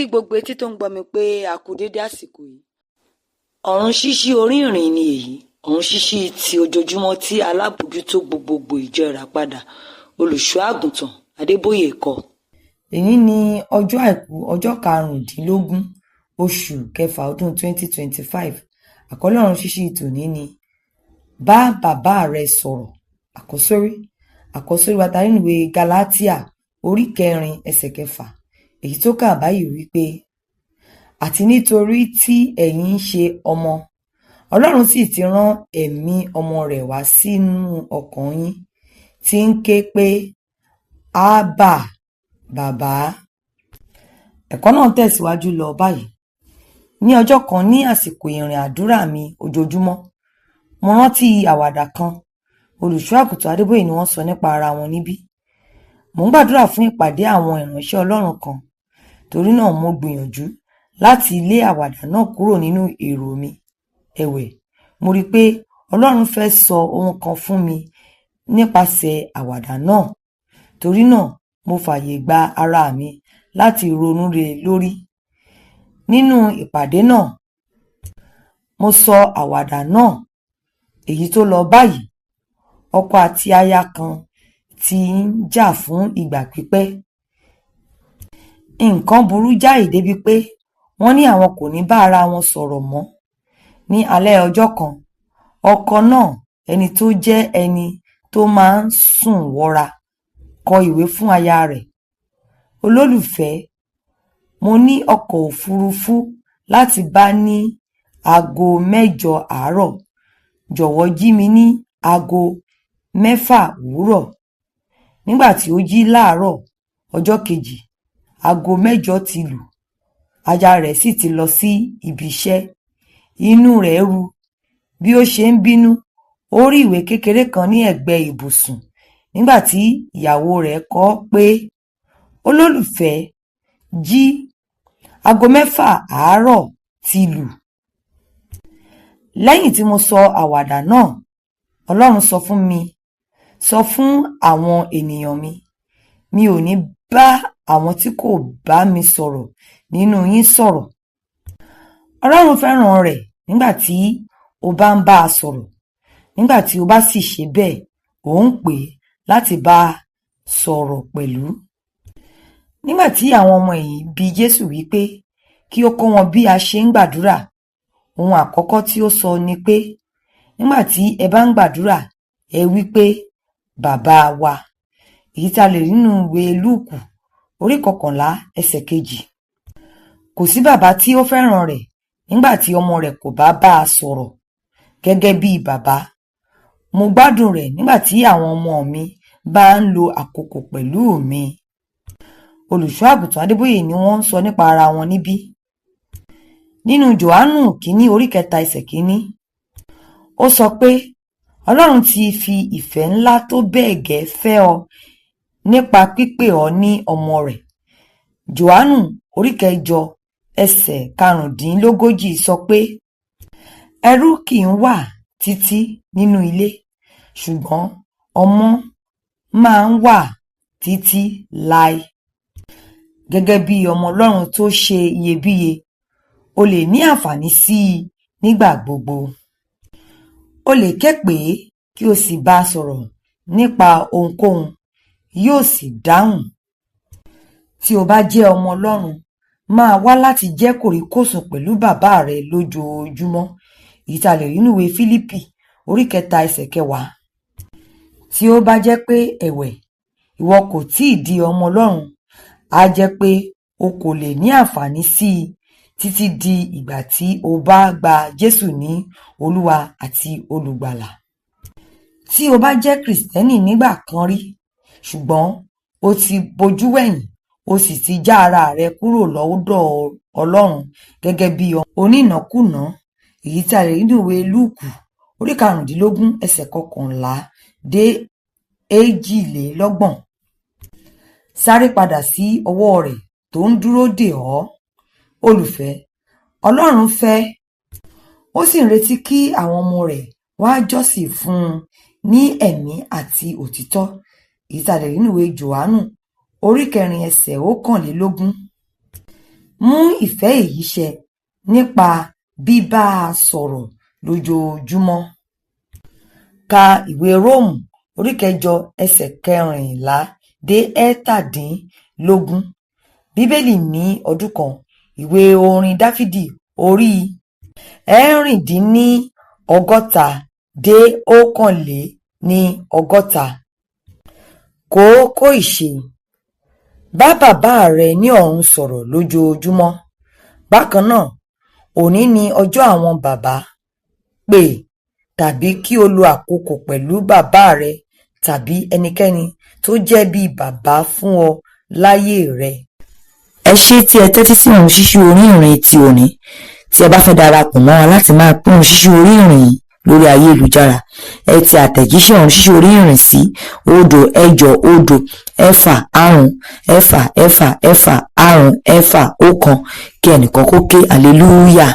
Kí gbogbo etí tó ń gbọ́ mi pé a kú dédé àsìkò yìí. Ọ̀run ṣíṣí orí ìrìn ni èyí, ọ̀run ṣíṣí ti ojoojúmọ́ tí alábòójútó gbogbogbò ìjọ Ìràpadà, Olùṣọ́ Àgùntàn Adébóyè kọ. Èní ní ọjọ́ Àìkú, ọjọ́ 15 oṣù kẹfà ọdún 2025. Àkọlé ọ̀run ṣíṣí tòní ni "Bá Bàbá Rẹ Sọ̀rọ̀". Àkọ́sórí. Àkọ́sórí wa ta nínú ìwé Gálátíà orí 4 ẹsẹ̀ 6. Èyí tó kà báyìí wípé, "Àti nítorí tí ẹ̀yin ń ṣe ọmọ, Ọlọ́run sì ti rán ẹ̀mí ọmọ rẹ̀ wá sínú ọkàn yín, tí ń ké pé, Ábà, Bàbá." Ẹ̀kọ́ náà tẹ̀síwájú lọ báyìí. Ní ọjọ́ kan ní àsìkò ìrìn àdúrà mi ojoojúmọ́, mo rántí àwàdà kan. Olùṣọ́ Àgùntàn Adébóyè ni wọ́n sọ nípa ara wọn níbí. Mò ń gbàdúrà fún ìpàdé àwọn ìránṣẹ́ Ọlọ́run kan, torí náà mo gbìyànjú láti lé àwàdà náà kúrò nínú èrò mi. Ẹ̀wẹ̀, mo rí i pé Ọlọ́run fẹ́ sọ ohun kan fún mi nípasẹ̀ àwàdà náà. Torí náà mo fààyè gba ara mi láti ronú lé lórí. Nínú ìpàdé náà, mo sọ àwàdà náà, èyí tó lọ báyìí. Ọkọ àti aya kan ti ń jà fún ìgbà pípẹ́. Nǹkan burú jáì débi pé wọ́n ní àwọn kò ní bá ara wọn sọ̀rọ̀ mọ́. Ní alẹ́ ọjọ́ kan, ọkọ náà, ẹni tó jẹ́ ẹni tó máa ń sùn wọra, kọ ìwé fún aya rẹ̀. "Olólùfẹ́, mo ní ọkọ̀ òfurufú láti bá ní aago 8 àárọ̀. Jọ̀wọ́ jí mi ní aago 6 òwúrọ̀." Nígbà tí ó jí láàárọ̀ ọjọ́ kejì, aago 8 ti lù, aya rẹ̀ sì ti lọ sí ibi iṣẹ́. Inú rẹ̀ ru. Bí ó ṣe ń bínú, ó rí ìwé kékeré kan ní ẹ̀gbẹ́ ibùsùn nígbà tí ìyàwó rẹ̀ kọ pé, "Olólùfẹ́, jí, aago 6 àárọ̀ ti lù." Lẹ́yìn tí mo sọ àwàdà náà, Ọlọ́run sọ fún mi, "Sọ fún àwọn ènìyàn mi, mi ò ní bá àwọn tí kò bá mi sọ̀rọ̀ nínú yín sọ̀rọ̀." Ọlọ́run fẹ́ràn rẹ̀ nígbà tí o bá ń bá a sọ̀rọ̀. Nígbà tí o bá sì ṣe bẹ́ẹ̀, ò ń pè é láti bá a sọ̀rọ̀ pẹ̀lú. Nígbà tí àwọn ọmọ ẹ̀yìn bi Jésù wípé kí ó kọ́ wọn bí a ṣe ń gbàdúrà, ohun àkọ́kọ́ tí ó sọ ni pé, "Nígbà tí ẹ bá ń gbàdúrà, ẹ wí pé, Bàbá wa." Èyí tí a lè rí nínú ìwé Lúùkù orí 11 ẹsẹ̀ 2. Kò sí bàbá tí ó fẹ́ràn rẹ̀ nígbà tí ọmọ rẹ̀ kò bá bá a sọ̀rọ̀ gẹ́gẹ́ bí bàbá. Mo gbádùn rẹ̀ nígbà tí àwọn ọmọ mi bá ń lo àkókò pẹ̀lú mi. Olùṣọ́ Àgùntàn Adébóyè ni wọ́n ń sọ nípa ara wọn níbí. Nínú Jòhánù 1 orí 3 ẹsẹ̀ 1, ó sọ pé Ọlọ́run ti fi ìfẹ́ ńlá tó bẹ́ẹ̀ gẹ́ fẹ́ ọ nípa pípè ọ́ ní ọmọ rẹ̀. Jòhánù orí 8 ẹsẹ̀ 35 sọ pé, "Ẹrú kì í wà títí nínú ilé, ṣùgbọ́n ọmọ máa ń wà títí láé." Gẹ́gẹ́ bí ọmọ Ọlọ́run tó ṣe iyebíye, o lè ní àǹfààní sí i nígbà gbogbo. O lè ké pè é kí o sì bá a sọ̀rọ̀ nípa ohunkóhun, yóò sì dáhùn. Tí o bá jẹ́ ọmọ Ọlọ́run, máa wá láti jẹ́ kòríkòsùn pẹ̀lú bàbá rẹ lójoojúmọ́. Èyí tí a lè rí nínú ìwé Fílípì orí 3 ẹsẹ̀ 10. Tí ó bá jẹ́ pé ẹ̀wẹ̀, ìwọ kò tíì di ọmọ Ọlọ́run, á jẹ́ pé o kò lè ní àǹfààní sí i títí di ìgbà tí o bá gba Jésù ní Olúwa àti Olùgbàlà. Tí o bá jẹ́ Kìrìsìtẹ́nì nígbà kan rí, ṣùgbọ́n o ti bojú wẹ̀yìn, o sì ti já ara rẹ kúrò lọ́dọ̀ Ọlọ́run gẹ́gẹ́ bí onínàkúnà, èyí tí a lè rí nínú ìwé Lúùkù orí 15 ẹsẹ̀ 21 dé 32. Sáré padà sí ọwọ́ rẹ̀ tó ń dúró dè ọ́. Olùfẹ́, Ọlọ́run fẹ́, ó sì ń retí kí àwọn ọmọ rẹ̀ wá jọ́sìn fún un ní ẹ̀mí àti òtítọ́. Èyí tí a lè rí nínú ìwé Jòhánù orí 4 ẹsẹ̀ 21. Mú ìfẹ́ èyí ṣẹ nípa bíbá a sọ̀rọ̀ lójoojúmọ́. Ka ìwé Róòmù orí 8 ẹsẹ̀ 14 dé 17. Bíbélì ní ọdún kan. Ìwé orin Dáfídì orí 66 dé 61. Kókó ìṣe: Bá bàbá rẹ ní ọ̀run sọ̀rọ̀ lójoojúmọ́. Bákan náà, òní ni ọjọ́ àwọn bàbá. Pè tàbí kí o lo àkókò pẹ̀lú bàbá rẹ tàbí ẹnikẹ́ni tó jẹ́ bí bàbá fún ọ láyé rẹ. Ẹ ṣé tí ẹ tẹ́tí sí Ọ̀run Ṣíṣí orí ìrìn ti òní. Tí ẹ bá fẹ́ darapọ̀ mọ́ wa láti máa pín Ọ̀run Ṣíṣí orí ìrìn yìí lórí ayélujára, ẹ tẹ àtẹ̀jíṣẹ́ Ọ̀run Ṣíṣí orí ìrìn sí 0 8 0 6 5 6 6 6 5 6 1 kí ẹnìkan kó ké hallelujah.